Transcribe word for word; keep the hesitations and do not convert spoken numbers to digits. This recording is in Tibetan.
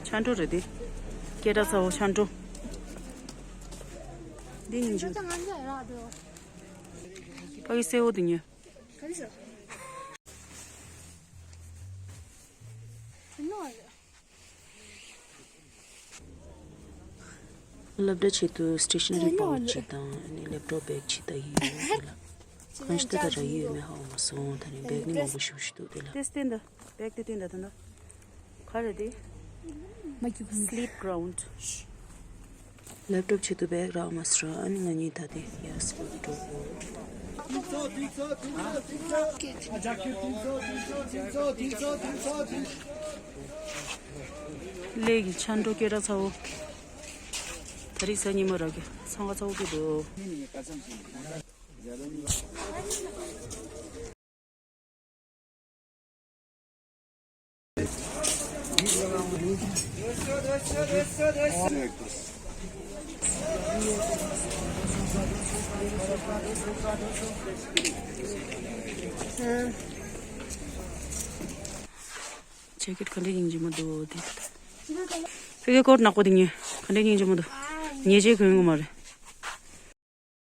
ཆང་འགྲོ་རེད་དེ། སྐད་གྲགས་ཚ་བོ་ཆང་འགྲོ། འདི་ཉིན་ཅིག་ཕ་གི་སེ་བོ་དེ་ཉོས། སློབ་གྲྭ་ཆེད་དུ་སི་ཊེ་ཤ་ན་རི་པའུ་ཆི་དང་ཨ་ནི་ལེབ་ཊོབ་བེག་ཆི་ད་ཡིན་ཡོད་དེ་ལ། གང་ཞིག་ད་ད་ར་ཡོད་མེད་ཧ་གོ་མ་སོང་། ད་ནི་བེག་ནི་མང་པོ་ཞིག་ཞིག་འདུག་དེ་ལ། དེ་སྟེང་དུ་བེག་དེ་སྟེང་དུ་ད་ད། ག་རེ་དེ། མ་གྱུ་སི་ལིབ་གྷ་རའུན་ཌི། ལེབ་ཊོབ་ཆེད་དུ་བེག་རག་མ་སོང་། ཨ་ནི་ང་གཉིས་ད་དེ་ཡར་སི་ལེབ་ཊོབ་འགྲོ། ལས་ཀྱི་ཆང་འགྲོ་སྐད་གྲགས་ཚ་བོ། ད་རིག་གཟའ་ཉི་མ་རག་གི་འཚང་ཁ་ཚ་བོ་སྐྱེས་འདུག་ཇེ་ཀེཊ་ག་འདྲ་ཡིན་གྱི་མི་འདུག་དེ། ཕ་གི་ཀོཊ་ནག་པོ་དེ་ཉོས། ག་འདྲ་ཡིན་གྱི་མི་འདུག་ཉེས་ཆད་གོན་གི་མ་རེད།